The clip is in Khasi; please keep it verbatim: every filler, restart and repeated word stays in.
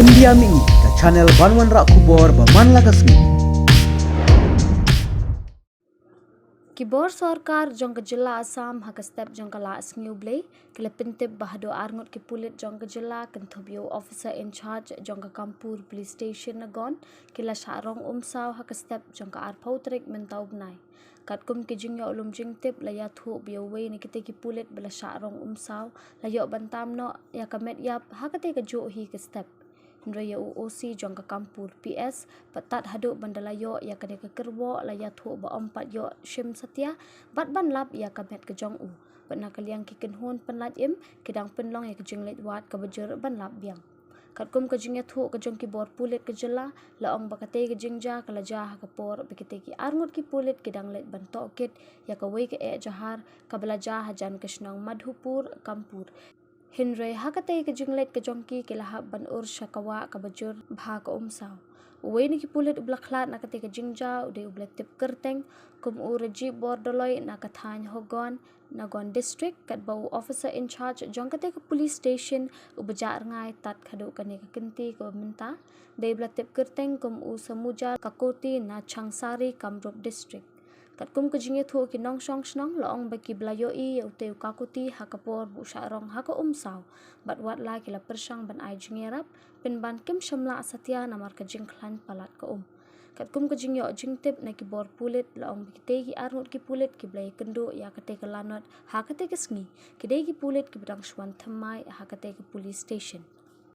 India Mini, ka channel ban wanrah khubor ba man la ka sngi. Ki bor sorkar jong ka jylla Assam ha ka step jong ka la sngi U Blei ki la pyntip ba haduh arngut ki pulit jong ka jylla kynthup ïa u officer in charge jong ka Kampur Police Station Nagon ki la shah rong umsaw ha ka step jong ka arphew tarik mynta u bnai. Katkum ki jingïoh lum jingtip la ïathuh ba ïa uwei na kitei ki pulit ba la shah rong umsaw la ïoh ban tam noh ïa ka met ïap ha katei ka juh hi ka step. Hynrei ïa u O C jong ka Kampur P S pat tad haduh ban da la ïoh ïa kane ka kyrwoh la ïathuh ba ym pat ïoh shim satia bad ban lap ïa ka met ka jong u. Bad na ka liang ki kynhun pynlait im ki dang pynlong ïa ka jingleit wad kaba jur ban lap biang. Katkum ka jingïathuh ka jong ki bor pulit ka jylla la ong ba katei ka jingjia ka la jia ha ka por ba kitei ki arngut ki pulit ki dang leit ban tohkit ïa kawei ka eh jahar kaba la jia hajan ka shnong Madhupur Kampur. Hynrei ha katei ka jingleit ka jong ki ki la hap ban ur sha ka wah kaba jur bha ka umsaw. Uwei na ki pulit uba la khlad na katei ka jingjia u dei uba la tip kyrteng kum u Rajib Bordoloi na ka thaiñ Hogon, Nagon District, katba u officer in charge jong katei ka police station uba jah rngai tad haduh kane ka kynti kaba mynta dei uba la tip kyrteng kum u Samuja Kakoti na Changsari, Kamrup District. Katkum ka jingïathuh ki nongshong shnong la ong ba kiba la ïohi ïa utei u Kakoti ha ka por ba u shah rong ha ka umsaw bad wat la ki la pyrshang ban ai jingïarap pynban kim shym lah satia namar ka jingkhlaiñ palat ka um. Katkum ka jingïoh jingtip na ki bor pulit la ong ba kitei ki arngut ki pulit kiba la ïakynduh ïa katei ka lanot ha katei ka sngi ki dei ki pulit kiba dang shu wan thymmai ha katei ka police station.